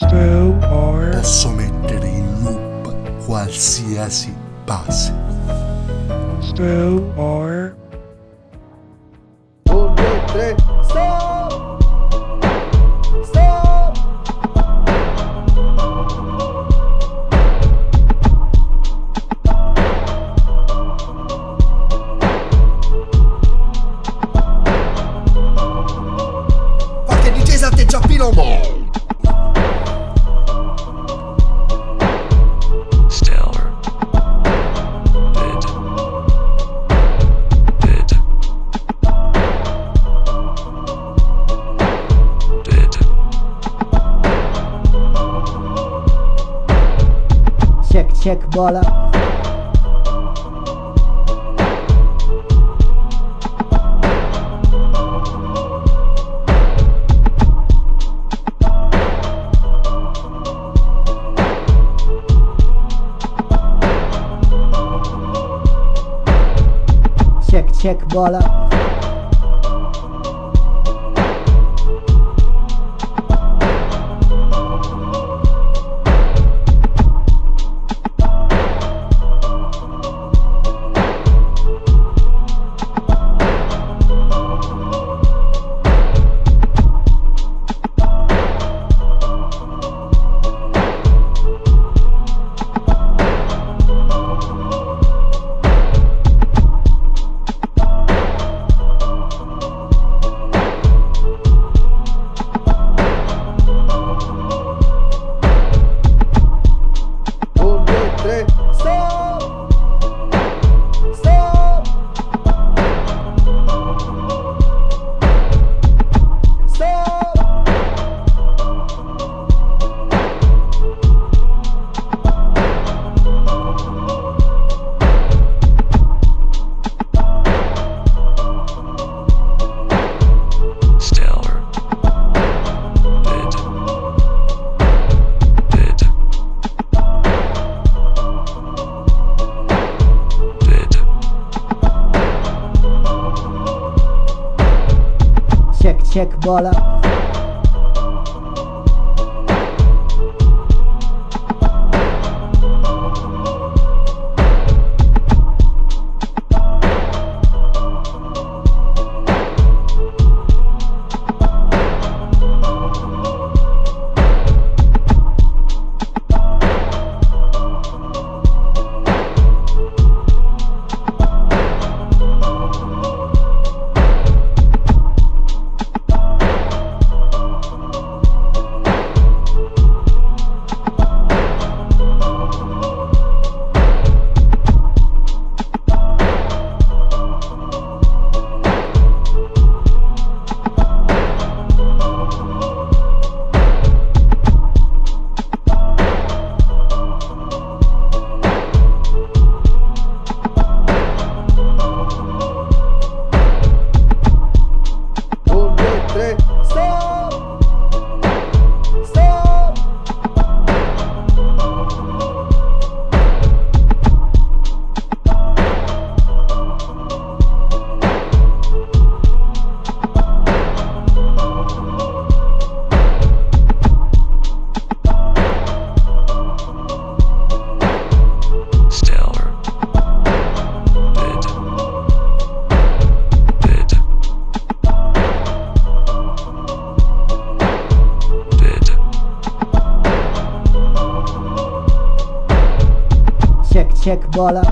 Stellar. Posso mettere in loop qualsiasi base. Stellar. 1, 2, 3, stop! Stop! Qualche DJ s'atteggia a Pilomo! Stellar. Bit. Bit. Bit. Check, check, bola. Check, check, bola. 1, 2, 3, stop! Stop! Stop! Stellar. Bit. Bit. Bit. Check, check, bola. 1, 2, 3, stop! Stop! Stellar. Bit. Bit. Bit. Check, check, bola.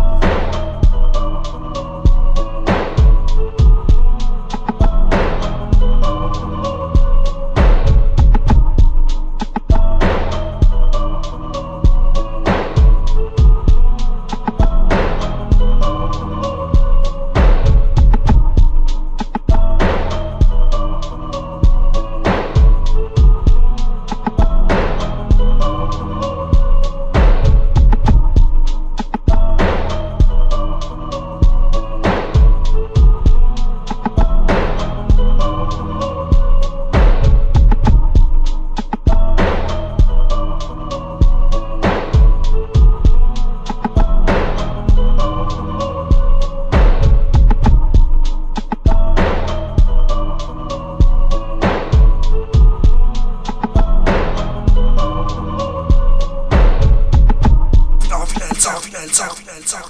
Finale, finale, finale, finale.